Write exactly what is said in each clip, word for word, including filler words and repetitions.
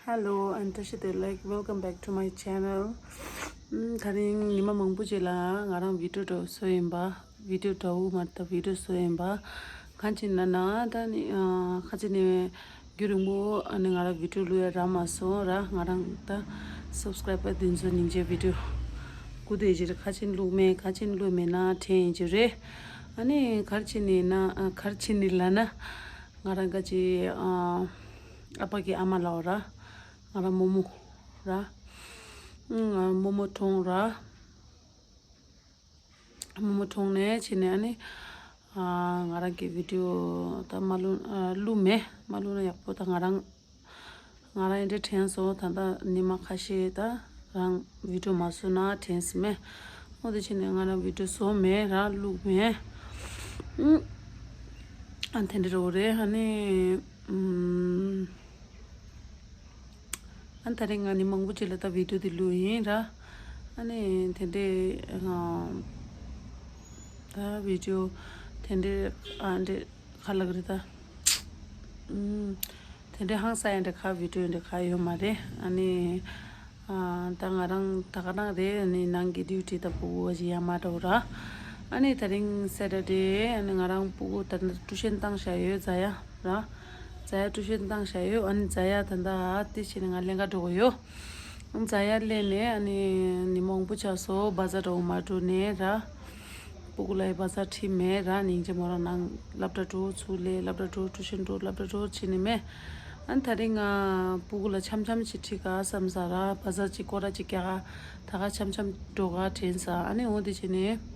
Hello and བཀྲ་ཤིས་བདེ་ལེགས། Welcome back to my channel. ཨམ། དེ་རིང་ཉི་མ་མང་པོ་རྗེས་ལ་ང་རང་བི་ཌིའོ་འདྲ་བཟོས་ཡིན་པ། བི་ཌིའོ་འདྲ་བོ་མ་རེད་ད། བི་ཌིའོ་བཟོས་ཡིན་པ། གང་ཅི་ན་ན་ད་ནི་ཨ་ཁ་ཅི་ནས་རྒྱུན་རིང་པོ་ཨ་ནི་ང་རང་བི་ཌིའོ་བླུག་ཡ་རག་མ་སོང་ར། ང་རང་ད་སབ་སི་ཀ་རའི་བར་འདི་ཚོ་སྙིང་རྗེ། བི་ཌིའོ་སྒུག་བསྡད་ཀྱི་རེད། ཁ་ཅི་བླུག་མེད་ག་ཅི་བླུག་མེད་ན་དྲན་ཡིན་གྱི་རེད། ཨ་ནི་ག་རེ་བྱས་ནས་ན་ཨ་ག་རེ་བྱས་ནས་ལབ་ན། ང་རང་ག་ཅི་ཨ་ཨ་ཕ་གི་ཨ་མ་ལབ་ར། ང་རང་རྨོ་མོ་ར། ཨུ་ང་རྨོ་མོ་གྲོངས་ར། རྨོ་མོ་གྲོངས་ནས་བྱས་ནས་ཨ་ནི་ཨ་ང་རང་གི་བི་ཌིའོ་ད་མ་བླུག་ཨ་བླུག་མེད། མ་བླུག་ན་ཡག་པོ། ད་ང་རང་ང་རང་འདི་འདྲ་དྲན་སོང་། ད་ལྟ་ཉི་མ་ཁ་ཤས་ད་རང་བི་ཌིའོ་མ་བཟོས་ན་དྲན་སོང་མེད། འོ་དེ་བྱས་ནས་ང་རང་བི་ཌིའོ་བཟོས་མེད་ར། བླུགས་མེད། ཨུ་ཨ་དེ་འདྲ་འདྲ་བོ་རེད། ཨ་ནི་ཨུམ། ཨ་ནི་དེ་རིང་ང་ཉི་མ་མང་པོ་རྗེས་ལ་ད་བི་ཌིའོ་འདི་བླུགས་ཡིན་ར། ཨ་ནི་དེ་འདྲའི་ཨ་ད་བི་ཌིའོ་དེ་འདྲའི་ཨ་འདྲའི་ག་ལབ་དགོས་རེད་ད། ཨུམ། དེ་འདྲའི་ཧང་སང་ཡ་འདྲ་ག་བི་ཌིའོ་འདྲ་ག་ཡོད་མ་རེད། ཨ་ནི་ཨ་ད་ང་རང་ད་ག་རང་རེད། ཨ་ནི་ནང་གི་ཌིའུ་ཊི་ད་ཕྲུ་གུ་བ་ཞིག་ཡ་མ་འདྲ་བོ་ར། ཨ་ནི་དེ་རིང་སེ་ཊར་ཌེ། ཨ་ནི་ང་རང་ཕྲུ་གུ་ད་ལྟ་ཊུ་ཤན་བཏང་བཞག་ཡོད། ཛ་ཡ་ར། ཛ་ཡ་ཊུ་ཤན་བཏང་བཞག་ཡོད། ཨ་ནི་ཛ་ཡ་ད་ལྟ་དེ་བྱས་ནས་ང་ལེན་ག་འགྲོ་གི་ཡོད། ཛ་ཡ་སླེབས་ནས་ཨ་ནི་ཉི་མ་མང་པོ་ཆགས་སོང་། བ་ཛར་འདྲ་བོ་མ་འགྲོ་ནས་ར། ཕྲུ་གུ་ལ་ཡི་བ་ཛར་ཁྲིད་མེད་ར། སྙིང་རྗེ། མོ་རང་ནང་སློབ་གྲྭ་འགྲོ་ཚུར་སླེབས། སློབ་གྲྭ་འགྲོ་ཊུ་ཤན་འགྲོ། སློབ་གྲྭ་འགྲོ་བྱས་ནས་མེད། ཨ་ནི་དེ་རིང་ང་ཕྲུ་གུ་ལ་འཆམ་འཆམ་ཞིག་ཁྲིད་ག་བསམ་ས་ར། བ་ཛར་གཅིག་སྐོར་ར་གཅིག་རྒྱག་ག་ད་ག་འཆམ་འཆམ་འགྲོ་ག་དྲན་ས། ཨ་ནི་འོ་དེ་བྱས་ནས།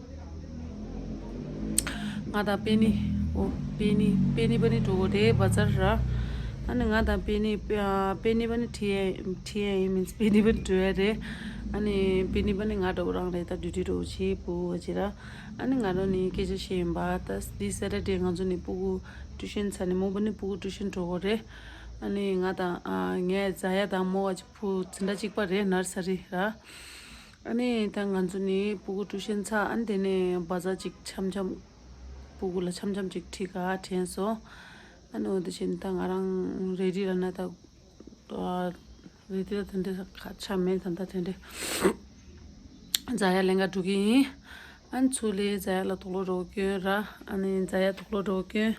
ང་དང་པེ་ནི། ཨོ། པེ་ནི། པེ་ནི་པ་ནི་འགྲོ་གི་རེད་བ་ཛར་ར། ཨ་ནི་ང་དང་པེ་ནི། པེ་ནི་པ་ནི་ཁྲིད་ཡ། ཁྲིད་ཡ་ཡིན། མིན་པེ་ནི་པ་ནི་འགྲོ་ཡ་རེད། ཨ་ནི་པེ་ནི་པ་ནི་ང་འདྲ་བོ་རང་རེད། ད་ཌིའུ་ཊི་འདྲ་བོ་བྱེད་ཕྲུ་གུ་བ་ཅིག་ར། ཨ་ནི་ང་རང་ནི་སྐད་ཆ་བཤད་ཡིན་པ། ད་འདི་སེ་ཊར་ཌེ་ང་ཚོ་ནི་ཕྲུ་གུ་ཊུ་ཤན་ཚར་ནས་མོ་པ་ནི་ཕྲུ་གུ་ཊུ་ཤན་འགྲོ་གི་རེད། ཨ་ནི་ང་དང་ཨ་ངའི་ཛ་ཡ་དང་མོ་བ་ཅིག་ཕྲུ་གུ་འཛིན་གྲྭ་གཅིག་པ་རེད། ནར་སི་རི་ར། ཨ་ནི་ད་ང་ཚོ་ནི་ཕྲུ་གུ་ཊུ་ཤན་ཚར། ཨ་ནི་དེ་ནས་བ་ཛར་གཅིག་འཆམ་འཆམ། ཕྲུ་གུ་ལ་འཆམ་འཆམ་ཅིག་ཁྲིད་ག་དྲན་སོང་། ཨ་ནི་འོ་དེ་བྱས་ནས་ད་ང་རང་རེ་ཌི་ར་ན་ད། ཨ་རེ་ཌི་ར་དེ་འདྲ་ཁ་ཆག་མེད། ད་ད་དེ་འདྲ་ཛ་ཡ་ལེན་ག་འགྲོ་གི་ཡིན། ཨ་ནི་ཚུར་སླེབས་ཛ་ཡ་ལ་དུག་ལོག་འདྲ་བོ་གྱོན་ར། ཨ་ནི་ཛ་ཡ་དུག་ལོག་འདྲ་བོ་གྱོན།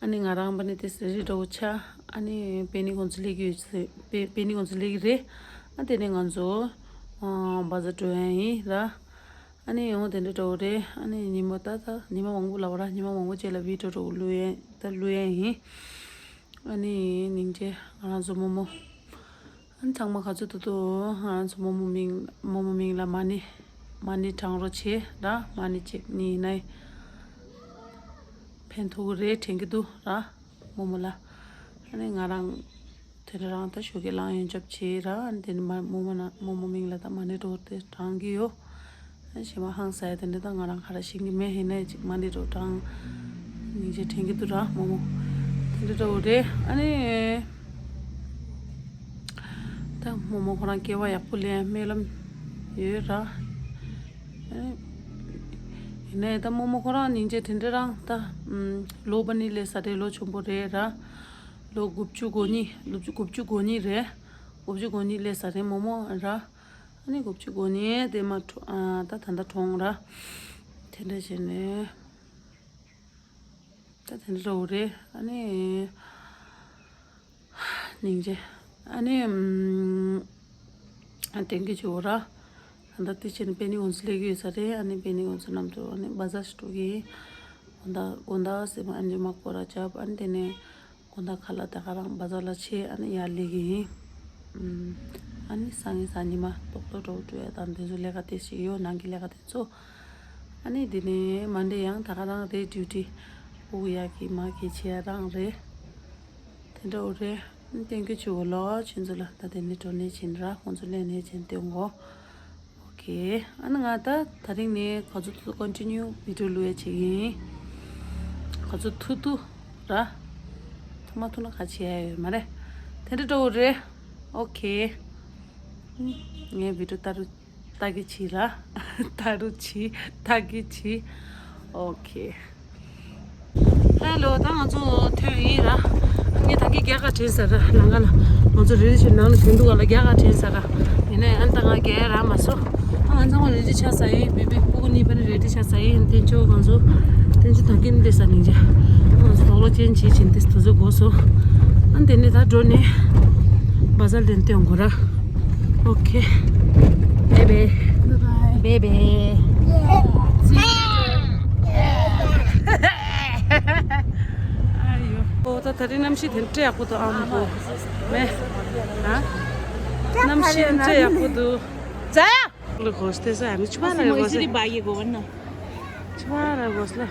ཨ་ནི་ང་རང་པ་ནི་དེ་སེ་རི་འདྲ་བོ་ཆགས། ཨ་ནི་པེ་ནི་ཁོང་ཚོ་སླེབས་ཀྱི་ཡོད་ཚེ། པེ་པེ་ནི་ཁོང་ཚོ་སླེབས་ཀྱི་རེད། ཨ་དེ་ནས་ང་ཚོ་ཨ་བ་ཛར་འགྲོ་ཡ་ཡིན་ར། ཨ་ནི་ཡང་དེ་འདྲ་འདྲ་བོ་རེད། ཨ་ནི་ཉི་མ་ད་ད་ཉི་མ་མང་པོ་ལབ་པ་ར། ཉི་མ་མང་པོ་རྗེས་ལ་བི་ཌིའོ་འདྲ་བོ་བླུག་ཡ་ད་བླུག་ཡ་ཡིན། ཨ་ནི་སྙིང་རྗེ་ང་རང་ཚོ་རྨོ་མོ། ཨ་ནི་ཚང་མ་ག་ཚོད་ཐུབ་ཐུབ་ང་རང་ཚོ་རྨོ་མོ་མིང་རྨོ་མོ་མིང་ལ་མ་ཎི་མ་ཎི་བགྲང་རོགས་བྱེད་ར། མ་ཎི་གཅིག་གཉིས་ནས་ཕན་ཐོགས་ཀྱི་རེད་དྲན་གྱི་འདུག་ར། རྨོ་མོ་ལ། ཨ་ནི་ང་རང་དེ་འདྲ་རང་ད་ཞོགས་ཀས་ལངས་ཡོན་ཆབ་བྱེད་ར། ཨ་ནི་དེ་ནི་མ་རྨོ་མོ་ན་རྨོ་མོ་མིང་ལ་ད་མ་ཎི་འདྲ་བོ་དེ་བགྲང་གི་ཡོད། ཨ་ནི་གཞན་པ་ཧང་སང་ཡ་དེ་འདྲ་ད་ང་རང་ག་རེ་ཤེས་ཀྱི་མེད། ཡིན་ནའི་ཅིག་མ་ཎི་འདྲ་བོ་བགྲང་སྙིང་རྗེ་དྲན་གྱི་འདུག་ར་རྨོ་མོ། དེ་འདྲ་འདྲ་བོ་རེད། ཨ་ནི་ད་རྨོ་མོ་ཁོ་རང་སྐྱེ་བ་ཡག་པོ་ལེན་སྨོན་ལམ་ཡོད་ར། ཨ་ནི་ཡིན་ནའི་ད་རྨོ་མོ་ཁོ་རང་སྙིང་རྗེ་དེ་འདྲ་རང་ད་ལོ་པ་ནི་སླེབས་ས་རེད། ལོ་ཆུང་པོ་རེད་ར། ལོ་དགུ་བཅུ་གོ་གཉིས། ལོ་བཅུ་དགུ་བཅུ་གོ་གཉིས་རེད། དགུ་བཅུ་གོ་གཉིས་སླེབས་ས་རེད་རྨོ་མོ་ར། ཨ་ནི་དགུ་བཅུ་གོ་གཉིས་དེ་མ་གྲོ་ཨ་ད་ད་ལྟ་གྲོངས་ར། དེ་འདྲ་བྱས་ནས་ད་དེ་འདྲ་འདྲ་བོ་རེད། ཨ་ནི་སྙིང་རྗེ། ཨ་ནི་ཨམ་ཨ་དེང་གི་ཇོ་ར། ད་ལྟ་དེ་བྱས་ནས་པེ་ནི་ཨོན་སི་སླེབས་ཀྱི་ཡོད་ས་རེད། ཨ་ནི་པེ་ནི་ཨོན་སི་ནམ་དུ་ཨ་ནི་བ་ཛར་ཞིག་འགྲོ་གི་ཡིན། དགོང་དག་དགོང་དག་སེམས་ཨ་མཆོད་མ་སྐོར་ར་བྱབ། ཨ་ནི་དེ་ནས་དགོང་དག་ཁ་ལག་ད་ག་རང་བ་ཛར་ལ་ཆས། ཨ་ནི་ཡར་སླེབས་ཀྱི་ཡིན། ཨམ་ཨ་ནི་སང་ཉིན་གཟའ་ཉི་མ་ཏོག་ཏོག་འགྲོ་འགྲོ་ཡ་དང་དེ་ཚོ་ལས་ཀ་དེ་ཞིག་ཡོད། ནང་གི་ལས་ཀ་དེ་ཚོ། ཨ་ནི་དེ་ནས་མན་ཌེ་ཡང་ད་ག་རང་རེད། ཌིའུ་ཊི་ཕྲུ་གུ་ཡག་གི་མ་གི་བྱེད་ཡ་རང་རེད། དེ་འདྲ་བོ་རེད། ཨ་ནི་སྟོན་གྱི་བྱུང་བ་ལོ་ཁྱེད་ཚོ་ལ། ད་དེ་ནས་འགྲོ་ནས་ཕྱིན་ར། ཁོང་ཚོ་སླེབས་ནས་ཕྱིན་སྟོན་གོ། ཨོ་ཁེ། ཨ་ནི་ང་ད་དེ་རིང་ནས་ག་ཚོད་ཐུབ་ཐུབ་ཀོན་ཊི་ནིའུ་བི་ཌིའོ་བླུག་ཡ་བྱེད་ཀྱི་ཡིན། ག་ཚོད་ཐུབ་ཐུབ་ར། ཐུབ་མ་ཐུབ་ན་ག་བྱེད་ཡ་ཡོད་མ་རེད། དེ་འདྲ་འདྲ་བོ་རེད། ཨོ་ཁེ། ངའི་བི་ཌིའོ་ལྟ་རུ་ལྟ་གི་བྱེད་ར། ལྟ་རུ་བྱེད། ལྟ་གི་བྱེད། ཨོ་ཁེ། ཧེ་ལོ། ད་ང་ཚོ་ཐོན་ཡིན་ར། ངས་ད་གི་རྒྱ་གར་དྲན་ས་ར་ལང་ཀ་ལ། ང་ཚོ་རེ་ཌི་ཆེ་ནང་ལ་གྱོན་འདུག་ག་ལ། རྒྱ་གར་དྲན་ས་ར། ཡིན་ནའི་ཨ་ནི་ད་ང་རྒྱ་ར་མ་སོ། ཨ་ང་ཚང་མ་རེ་ཌི་ཆགས་ས་ཡིན། བི་བི་སྤུ་གུ་གཉིས་པ་ནི་རེ་ཌི་ཆགས་ས་ཡིན། དེ་ཚོ་ང་ཚོ་དེ་ཚོ་ད་གིན་དེ་ས་ནིང་ཇ། ང་ཚོ་དོག་ལོ་ཅན་བྱེད་ཅིང་དེ་དུ་ཚོ་དགོས་སོ། ཨ་ནི་དེ་ནས་ད་འགྲོ་ནས་བ་ཛར་ལེན་སྟོན་དགོས་ར། ཨོ་ཁེ། བེ་བེ། བེ་བེ། ཨ་ཡོ། ཨོ་ད་ད་རེས་གནམ་གཤིས་དེ་འདྲ་ཡག་པོ་འདུག་ཨ་མ་བུ། མེ། ཨ། གནམ་གཤིས་འདྲ་ཡག་པོ་འདུག་ཛ་ཡ། ལ་གོ་སྟེ་ས་ཨ་མི་ཆུ་བ་ལ་གོ་སེ། ཆུ་བ་ལ་གོ་སེ་ལ།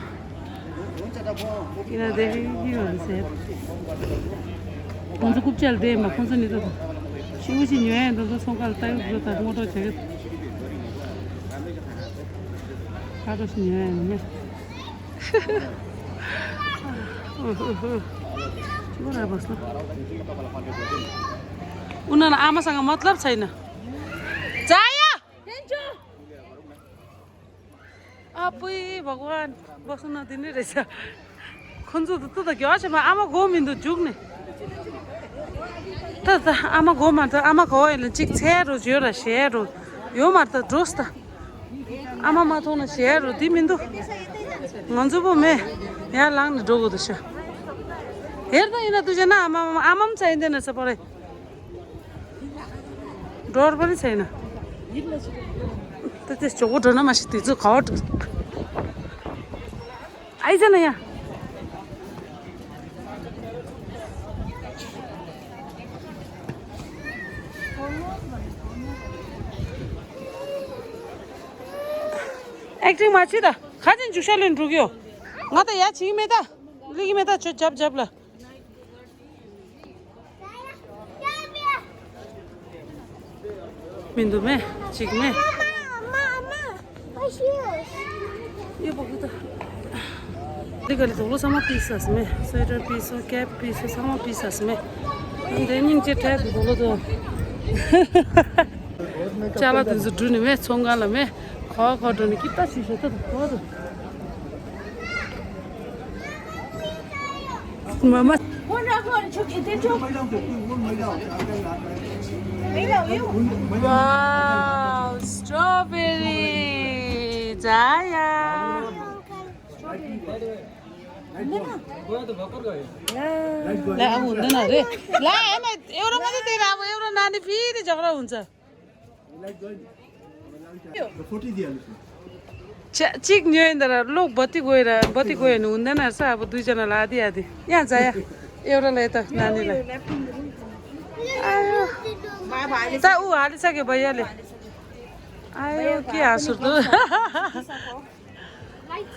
ཡིན་ན་དེ་ཡིན་ཡོད་ཟེར། ཁོང་ཚོ་རྐུབ་ཀྱག་ལ་བསྡད་མ། ཁོང་ཚོ་ནི་ད་ཤི་བོ་ཞིག་ཉོ་ཡ་འདི་ཚོ་ཚོང་ཁང་ལ་ལྟ་ཡོད་འདུག་ད་ངོ་སྤྲོད་བྱེད་གི། ཁ་ཏོ་ཞིག་ཉོ་ཡ་ཡིན་ནི། ཁྱི་པོ་ར་བ་སོ། ཨུ་ན་ན་ཨ་མ་ས་ང་མ་ཏ་ལབ་ཚ་ཡིན་ན། ཛ་ཡ། ཨ་པུའི་བྷག་ཝན། བྷག་སུ་ན་དེ་ནི་རེད་ཤག་ཁོ་ཚོ་ཏུ་ཏུ་ད་གྱོ་ཆེ་མ་ཨ་མ་གོ་མི་འདུག་རྒྱུགས་ནས། ད་ད་ཨ་མ་གོ་མ་ད་ཨ་མ་གོ་ཡིན་ལ་གཅིག་འཚལ་རོ་བརྗོད་ར་ཞེས་རོ། ཡོད་མ་ད་འགྲོ་སྟ། ཨ་མ་མ་མཐོང་ན་ཞེས་རོ་དེ་མི་འདུག་ང་ཚོ་པོ་མེ། ཡར་ལངས་ནས་འགྲོ་དགོས་འདུག་ཤག་ཧེར་ད་ཡིན་ན་ཏུ་བྱས་ན་ཨ་མ་ཨ་མ་མ་ཚ་ཡིན་དེ་ན་ས་པོ་རེད། འགྲོ་བར་པ་ནི་ཚེ་ན། ད་དེ་ཇོ་བོ་འགྲོ་ན་མ་ཤི་དེ་ཚོ་ག་བ་འགྲོ། ཨའི་ཚེ་ན་ཡ། ཨེག་ཊིང་མ་བྱེད་ད། ཁ་ཅན་འཇུག་ཤ་ལོན་འགྲོ་གི་ཡོད། ང་ད་ཡ་བྱེད་ཀྱི་མེད་ད། ལི་གི་མེད་ད་ཆོ་རྒྱབ་རྒྱབ་ལ། མི་འདུག་མེ། གཅིག་མེ། ཡོད་པ་གི་ད། འདི་ག་ལི་དོག་ལོ་ཚང་མ་ཕིས་ས་མེ། སུ་ཝེ་ཊར་ཕིས་སོ། ཀེབ་ཕིས་སོ། ཚང་མ་ཕིས་ས་མེ། འདི་སྙིང་རྗེ་ཐད་དོག་ལོ་དོ། ཅ་ལག་དེ་ཚོ་འགྲུལ་ནི་མེ། ཚོང་ཁང་ལ་མེ། ག་བ་ག་བ་འགྲོ་ནི་ཀི་ཏ་ཞིག་ཞོ་ཏ་དོ་ག་བ་དོ། མ་མ། Wow, strawberry. ཛ་ཡ། ལ་ཨ་བུ་འདི་ན་རེ། ལ་ཨ་ན་ཨེ་རོ་མ་དེ་ར་བུ་ཨེ་རོ་ན་ནི་ཕི་དེ་ཇག་ར་འུན་ཚ། ཅ་གཅིག་ཉོས་ཡིན་ད་ར་གློག་བ་ཏི་གོ་ཡི་ར་བ་ཏི་གོ་ཡི་ནུ་འདི་ན་ས་བུ་དུས་ཅ་ན་ལ་ཨ་དི་ཨ་དི་ཡ་ཛ་ཡ། ཨེ་རོ་ལ་ཨེ་ད་ན་ནི་ལ། ཨ་ཡོ། ད་ཨུ་ཨ་ལི་ས་གེ་བ་ཡ་ལེ། ཨ་ཡོ་ཀི་ཨ་སུར་དུ།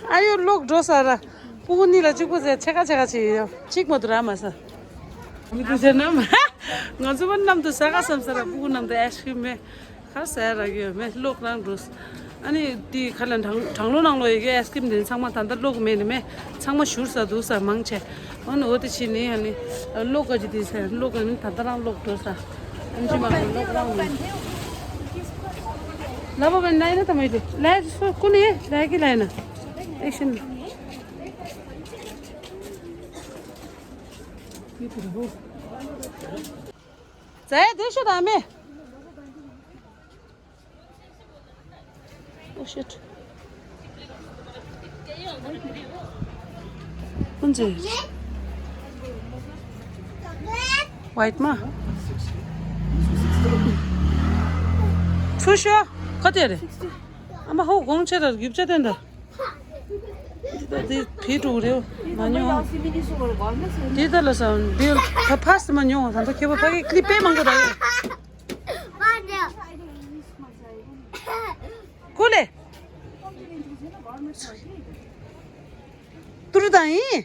ཨ་ཡོ་གློག་འགྲོ་ས་ར། སྤུ་གུ་གཉིས་ལ་གཅིག་པོ་ཟེར་ཕྱེད་ཀ་ཕྱེད་ཀ་བྱེད་ཡོད། གཅིག་མ་གཏོགས་རག་མ་ས། མི་དུ་ཟེར་ན་མ། ང་ཚོ་པ་གནམ་དུ་ཟ་ག་བསམ་ས་ར་སྤུ་གུ་གནམ་དུ་ཨེ་སི་ཁི་རིམ་མེ། ག་ཟེར་ར་གི་ཡོད་མེ་གློག་རང་འགྲོ་ས། ཨ་ནི་དེ་ཁ་ལ་གྲང་གྲང་ལོ་ནང་ལོ་ཡི་གེ་ཨེ་སི་ཁི་རིམ་དེ་ཚང་མ་ད་ལྟ་གློག་མེད་ནི་མེ། ཚང་མ་བཞུར་ས་འདུག་ས་མང་ཆེ། ཨ་ནི་འོ་དེ་ཕྱིན་ནི་ཨ་ནི་གློག་ག་ཅི་དེ་ཟེར་གློག་ག་ནི་ད་ལྟ་རང་གློག་འགྲོ་ས། ཨ་ནི་ཅི་མ་གློག་རང་འགྲོ། ལ་བ་བན་ལ་ཡིན་ན་ད་མ་ཡི་དེ་ལ་ཡི་སོ་ཀུ་ནི་ལ་ཡི་གི་ལ་ཡིན་ན། ཨེ་ཤི་ན། ཛ་ཡ་དེ་ཤོད་དང་མེ། Oh shit. ཁོང་ཚོས། ཝའིཊ་མ། ཚུར་ཤོག་ཁ་གཏད་རེད། ཨ་མ་ཧོ་དགོང་ཆེ་ར་རྒྱུ་ཆ་དེ་འདྲ། འདི་ད་འདི་བེད་འགྲོ་གི་རེད། མ་མྱོང་། འདི་ད་ལ་ས་འདི་ད་ཕ་སི་མ་མྱོང་། ད་ལྟ་ཁྱེད་པ་ཕ་གི་ཀླི་དཔེ་མང་པོ་རག་ཡོད། ཀུ་ལེ། ཏུ་རུ་དང་ཡིན།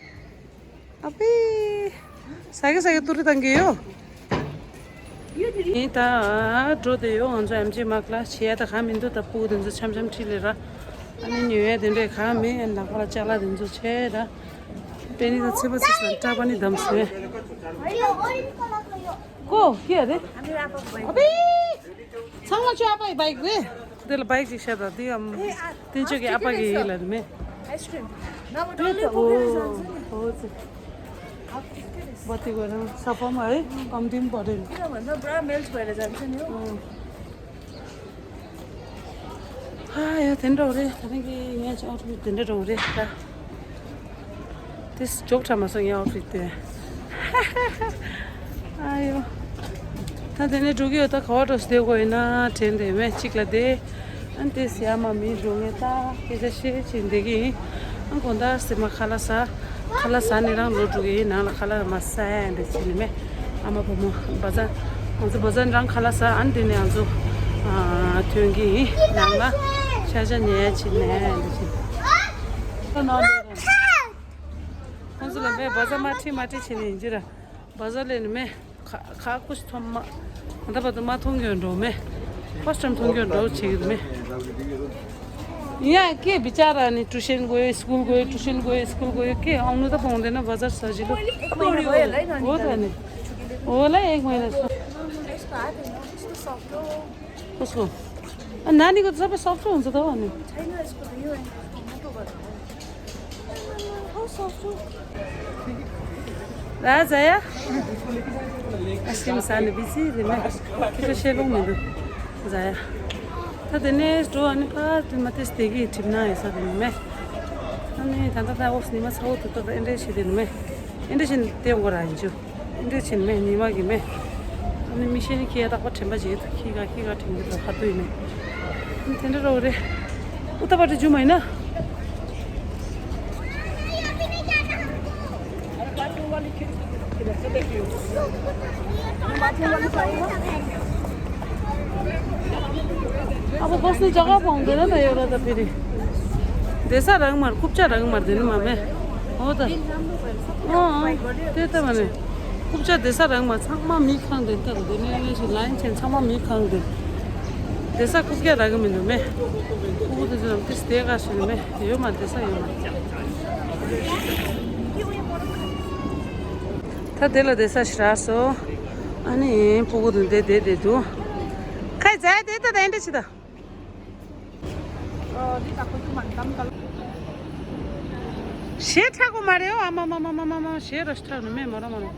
ཨ་ཕི། ས་གི་ས་གི་ཏུ་རུ་དང་གི་ཡོད། ཡིན་ད་འགྲོ་དེ་ཡོད། ང་ཚོ་ཨེམ་ཆི་མག་ལ་བྱེད་ཡ་ད་ག་མི་འདུག་ད་སྤུ་གུ་དེ་ཚོ་འཆམ་འཆམ་ཁྲིད་ལེ་ར། ཨ་ནི་ཉོ་ཡ་དེ་འདྲས་ག་མེད། ཨ་ནི་ལག་པ་ལ་ཅ་ལག་དེ་ཚོ་བྱས་ར། པེ་ནི་ད་ཚེ་པ་ཚེ་སང་སྐྲ་པ་ནི་བསྡམས་སོང་། ཀོ་ཧི་ཡ་རེད། ཨ་ཕི། ཚང་མ་ཁྱོད་ཨ་ཕ་ཡི་བྷའིཀ་རེད། འདི་ལ་བྷའིཀ་ཅིག་བཞག་དང་འདི་ཡང་། ཨེ་ཨ་དེ་ཚོ་གི་ཨ་ཕ་གི་ཡིན་ལ་རེད་མེད། ཨའི་སི་ཀྲིམ། ན་མ་ཏོ་ལེ་པོ་ཁེ་རེ་ཟང་ཟིན་ནི། ཨོ་ཙི། बत्ती गरौँ सफामा है, कम्ती पनि परेन। किन भन्दा पुरा मेल्ट भएर जान्छ नि हौ। अँ। आ, यो तेन रौरे, तेन कि यहाँ चाहिँ आउटफिट तेन रौरे, र त्यस चोक ठाउँमा छ यहाँ आउटफिट त्यो। आयो। ད་དེ་ནས་འགྲོ་གི་ཡོད། ད་ག་བ་འགྲོ་སྡོད་དགོས་ཡིན་ན་དྲན་དེ་མེད་གཅིག་ལ་དེ། ཨན་ཏེ་སི་ཡ་མ་མི་རུ་ངེ་ད་སྐད་ཆ་བཤད་ཕྱིན་བསྡད་ཀྱི་ཡིན། ཨན་དགོང་དག་སི་མ་ཁ་ལག་ཟ། ཁ་ལག་ཟ་ནས་རང་ལོག་འགྲོ་གི་ཡིན། ནང་ལ་ཁ་ལག་མ་ཟ་ཡ་འདི་བྱེད་ནི་མེད། ཨ་མ་བུ་མོ་བ་ཛ། ང་ཚོ་བ་ཛ་ནས་རང་ཁ་ལག་ཟ། ཨན་དེ་ནས་ང་ཚོ་ཨ་ཐོན་གྱི་ཡིན། ནང་ལ་ཤ་ཤ་ཉལ་ཡ་བྱེད་ནས་འདི་བྱེད། ཁོང་ཚོ་ལ་མེད། བ་ཛ་མ་ཁྲིད་མ་ཁྲིད་བྱེད་ནི་ཡིན་གྱི་ར། བ་ཛ་ལས་ནི་མེད། ཁ་ཁ་ཁུ་ཐོམ་མ། ད་བར་དུ་མ་མཐོང་རྒྱུ་འགྲོ་མེད། ཕར་སི་ཊེམ་མཐོང་རྒྱུ་འགྲོ་བྱེད་ཀྱི་མེད། ཡ་ཀེ་བི་ཅ་ར་ནི་ཊུ་ཤན་དགོས་སི་ཀུལ་དགོས་ཊུ་ཤན་དགོས་སི་ཀུལ་དགོས་ཀེ་ཨང་ནུ་ད་བོང་དེ་ན་བ་ཛར་ས་ཇི་ལོ། एक महीने भयो होला है नानी। ओ त नि। होला एक महिना छ। यसको हात होइन, कस्तो सफ्ट हो। उसको। नानीको सबै सफ्ट हुन्छ त हो नि। छैन यसको त यो होइन, यसको मोटो गर्नु हो। How soft हो। राजा या। आइसक्रिम सानो बिजी दिने। किलो सेलो मिलो। जाया। ད་དེ་ནས་འགྲོ། ཨ་ནི་ཕར་དེ་མ་ཏེས་དེ་གི་ཁྲིམས་ན་ཡོད་ས་དེ་ནི་མེད། ཨ་ནི་ད་ལྟ་ད་འོག་ནི་མ་ཚ་བོ་དུ་ཏོ་ཨེ་འདྲས་བྱེད་དེ་ནི་མེད། ཨེ་འདྲས་བྱེད་དེ་འོང་གོ་ར་ཡིན་ཅུ། ཨེ་འདྲས་བྱེད་ནི་མེད། ཉི་མ་གི་མེད། ཨ་ནི་མི་ཤེས་ནི་ཁྱི་ཡ་རྟག་པར་དྲན་པ་བྱེད་དུ་ཁྱི་ག་ཁྱི་ག་དྲན་གི་ད་ཁ་ཏུ་ཡིན་ནི། ཨ་ནི་དེ་འདྲ་རོ་རེ། ཨུ་ཏ་པ་ཏི་ཇུ་མ་ཡིན་ན། अब बस्ने जग्गा पाउँदैन त एउटा त फेरि। देसा रङमार, कुप्चा रङमार दिनु मामे। हो त। अँ, अँ, त्यही त भने। कुप्चा देसा रङमार छाङमा मि खाङ देन त दिने लाइन छेन छाङमा मि खाङ देन। देसा कुप्चा रङ मिनु मे। उ त जन त्यस देगा सुन मे। यो मा देसा यो मा। ད་དེ་ལ་དེ་ས་ཞིག་རག་སོ། ཨ་ནི་ཕྲུ་གུ་དང་དེ་དེ་དེ་འདུག་ཁ་ཛའི་དེ་ད་དེ་འདྲ་ཅི་ད། ཞེ་ཁྲག་གོ་མ་རེད་ཨ་མ་མ་མ་མ་མ་མ་ཞེ་ར་ཤི་ཁྲག་ནི་མེད་མ་ར་མ་ར།